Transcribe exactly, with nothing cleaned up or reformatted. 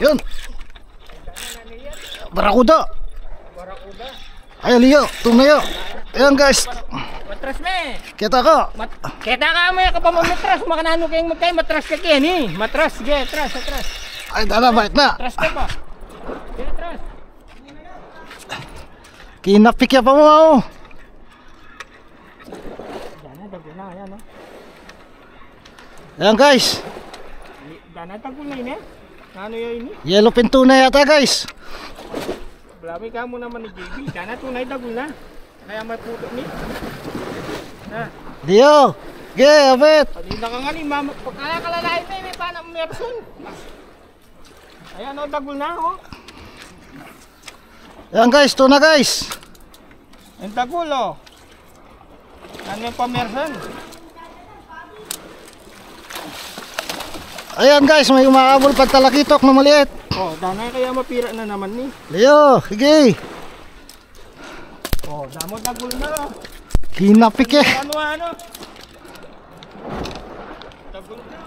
Yun. Barakuda. Ay, liyo. Tung na yo. Ayan, guys. Matras me. Kita ka. Mat kita ka mo, ya ka pa mamatras. Makananu keng magkay matras ka keni. Matras, ge, tras, tras. Ay, dana, bait na. Tras ka pa. Ge, tras. Kinapik ya pa mo, oh. Dana, dagul na, ayan, oh. Ayan, guys. Dana, dagul na ini. Nanu ya ini? Yellowfin tuna yata, guys. Blami ka mu naman ni J B. Dana, tunay dagul na. Kaya may puto ni. Na. Dio. Ge, abet. Pati na ka nga ni mama. Pagkala kalalain na, may panang merson. Ayan, oh, dagul na, oh. Ayan, guys, tuna, guys. Ang dagul, oh. Ano yung pamersan? Ayan, guys, may umaabol pang talakitok na maliit. Oh, dana kaya mapira na naman ni. Leo, sige. Oh, damo dagul na, oh. Kinapik eh. Ano, ano? Dagul na.